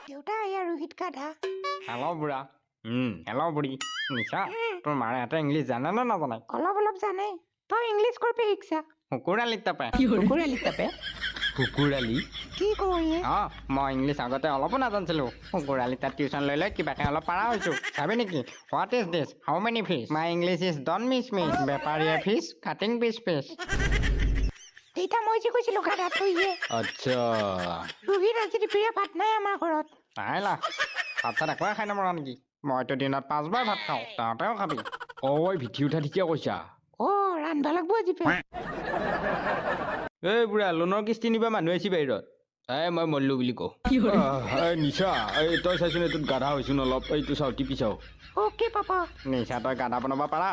দেউতা, এয়া ৰোহিত গাধা। হেল্ল' বুঢ়া। হেল্ল' বুঢ়ী। নিশা, তোৰ মাৰেহঁতে ইংলিছ জানে নে নাজানে? অলপ অলপ জানে। তই ইংলিছ ক'ৰ পৰা শিকছা? শুকুৰ আলিত তাপে। কুকুৰ আলিত তাপে? শুকুৰ আলি। কি কওঁ ইয়ে? অঁ, মই ইংলিছ আগতে অলপো নাজানিছিলোঁ। শুকুৰ আলি তাত টিউশ্যন লৈ লৈ কিবাকে অলপ পাৰা হৈছোঁ। চাবি নেকি? What is this? How many fish? My English is don't miss miss. বেপাৰীয়ে ফিছ কাটিং পিচ পিচ। দেউতা, মই যে কৈছিলো গাধাটো ইয়ে। আচ্ছা। ৰোহিত, আজি দুপৰীয়া ভাত নাই আমাৰ ঘৰত। নাই লা, ভাত চাত একোৱে খাই নমৰা নেকি? মইতো দিনত পাঁচবাৰ ভাত খাওঁ, তহঁতেও খাবি। ঐ, ভিঠি উঠা, ঠিকে কৈছা। অ, ৰান্ধবা লাগব আজি পে। এই বুঢ়া, লোনৰ কিস্তি নিবা মানুহ আহিছে বাহিৰত। এই মই মৰলো বুলি কওঁ। এই নিশা, এই তই চাইছোন, এইটোত গাধা হৈছোন অলপ। এইটো চাওঁ, টিপি চাওঁ। Okay papa. নিশা, তই গাধা বনাব পাৰা?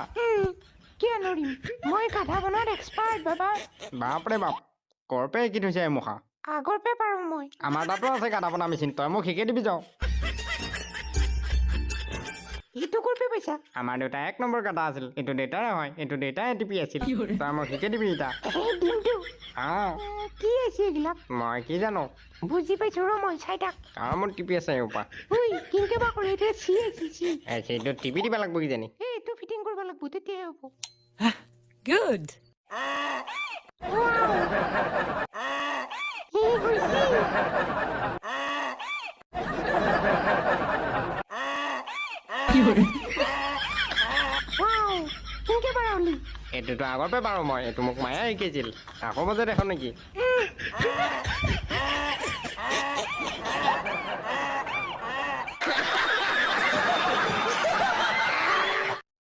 কিয় নোৱাৰিম? মই গাধা বনোৱাত এক্সপাৰ্ট বাবা। বাপৰে বাপ, ক'ৰ পৰা শিকি থৈছে এই মুখা? আগৰ পৰাই পাৰোঁ মই। আমাৰ তাতো আছে গাধা বনা মেচিন, তই মোক শিকাই দিবি যাওঁ। এইটো ক'ৰ পৰা পাইছা? আমাৰ দেউতা এক নম্বৰ গাধা আছিল। এইটো দেউতাৰে হয়, এইটো দেউতাই টিপি আছিল। তই মোক শিকাই দিবি এতিয়া। এই দিনটো। অঁ। এ, কি আছে এইগিলাক? মই কি জানো। বুজি পাইছো, ৰ মই চাই থাক। কাৰ মোৰ টিপি আছে এইসোপা? ঐ, কেনেকে বা কৰে এতিয়া? চি আছে, চি। এই সেইটো টিপি দিব লাগিব কিজানি। এই এইটো ফিটিং কৰিব লাগিব, তেতিয়াহে হ'ব। Good. Wow! এই হৈছে। ৱাও, কেনেকে পাৰা হলি? এইটোতো আগৰ পৰাই পাৰোঁ মই, এইটো মোক মায়ে শিকাইছিল। আকৌ বজাই দেখোন নেকি?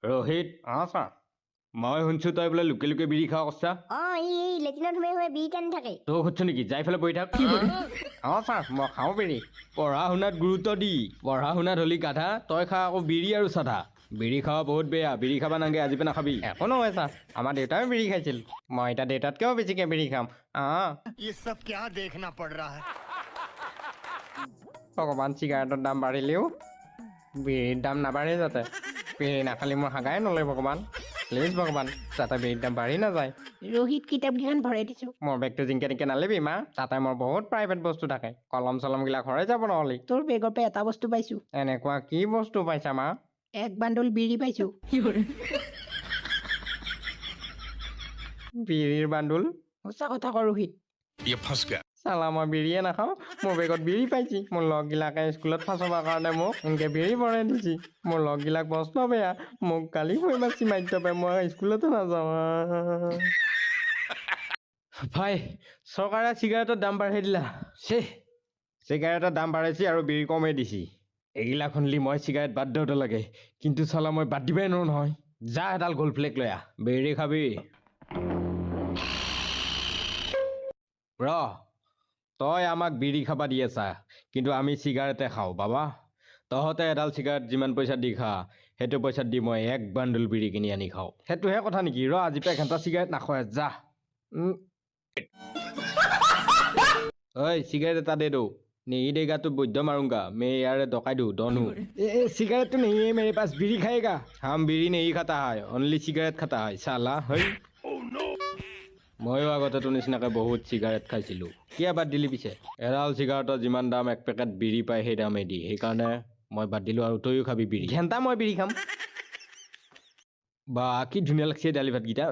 ৰোহিত। অঁ ছাৰ। মই শুনছো তই বোলে লুকে লুকে বিড়ি খাৱা কৰছা। অ, ই এই লেট্ৰিনত সোমাই সোমাই বিড়ি টানি থাকে। তই সুধছ নেকি? যাই পেলাই বহি থাক। অঁ ছাৰ, মই খাওঁ বিড়ি। পঢ়া শুনাত গুৰুত্ব দি। পঢ়া শুনাত হলি গাধা, তই খা আকৌ বিড়ি আৰু চাধা। বিড়ি খাৱা বহুত বেয়া, বিড়ি খাবা নালাগে, আজি পৰা নাখাবি। একো নহয় ছাৰ, আমাৰ দেউতাইও বিড়ি খাইছিল। মই এতিয়া দেউতাতকৈও বেছিকৈ বিড়ি খাম। অঁ। ये सब क्या देखना पड़ रहा है? ভগৱান, চিগাৰেটৰ দাম বাঢ়িলেও বিড়িৰ দাম নাবাঢ়ে যাতে। বিড়ি নাখালে মোৰ হাগাই নলয়। ভগৱান, প্লিজ ভগৱান, যাতে বিড়িৰ দাম বাঢ়ি নাযায়। ৰোহিত, কিতাপকেইখন ভৰাই দিছো। মোৰ বেগটো জিংকে টিংকে নালিবি মা, তাতে মোৰ বহুত প্ৰাইভেট বস্তু থাকে। কলম চলমবিলাক হৰাই যাব নহ'লে। তোৰ বেগৰ পৰা এটা বস্তু পাইছো। এনেকুৱা কি বস্তু পাইছা মা? এক বান্দোল বিড়ি পাইছো। বিড়িৰ বান্দোল? সঁচা কথা ক ৰোহিত। চালা, মই বিড়িয়ে নাখাওঁ, মোৰ বেগত বিড়ি পাইছি। মোৰ লগবিলাকে স্কুলত ফাঁচবাৰ কাৰণে মোক এনেকে বিড়ি ভৰাই দিছি। মোৰ লগবিলাক বস্ত বেয়া, মোক গালি হৈ মাৰছি মাধ্যমে, মই স্কুলতো নাযাওঁ। ভাই, চৰকাৰে চিগাৰেটৰ দাম বাঢ়াই দিলা চে। চিগাৰেটৰ দাম বাঢ়াইছি আৰু বিড়ি কমাই দিছি। এইগিলা শুনলি মই চিগাৰেট বাদ দিওঁতে লাগে, কিন্তু চালা মই বাদ দিবাই নোৱাৰো নহয়। যা, এডাল গ'ল্ড ফ্লেক লৈ আহ, বিড়ি খাবি। ৰ, তই আমাক বিড়ি খাবা দি আছা, কিন্তু আমি চিগাৰেটে খাওঁ। বাবা, তহঁতে এডাল চিগাৰেট যিমান পইচা দি খা, সেইটো পইচাত দি মই এক বান্দোল বিড়ি কিনি আনি খাওঁ। সেইটোহে কথা নেকি? ৰ, আজি পৰা এঘণ্টা চিগাৰেট নাখোৱাই যা। ঐ, सिगरेट এটা दे दो। नहीं देगा तो बुद्ध मारूंगा मैं यार, डकाइत हूँ, डन हूँ। ए ए, सिगरेट तो नहीं है मेरे पास, बीड़ी खाएगा? हम बीड़ी नहीं खाता है, ओनली सिगरेट खाता है साला है। ময়ো আগতে তোৰ নিচিনাকৈ বহুত চিগাৰেট খাইছিলোঁ। কিয় বাদ দিলি পিছে? এডাল চিগাৰেটৰ যিমান দাম এক পেকেট বিড়ি পায় সেই দামেই দি, সেইকাৰণে মই বাদ দিলোঁ। আৰু তয়ো খাবি বিড়ি। ঘেণ্টা, মই বিড়ি খাম। বা, কি ধুনীয়া লাগছে দালি ভাতকেইটা।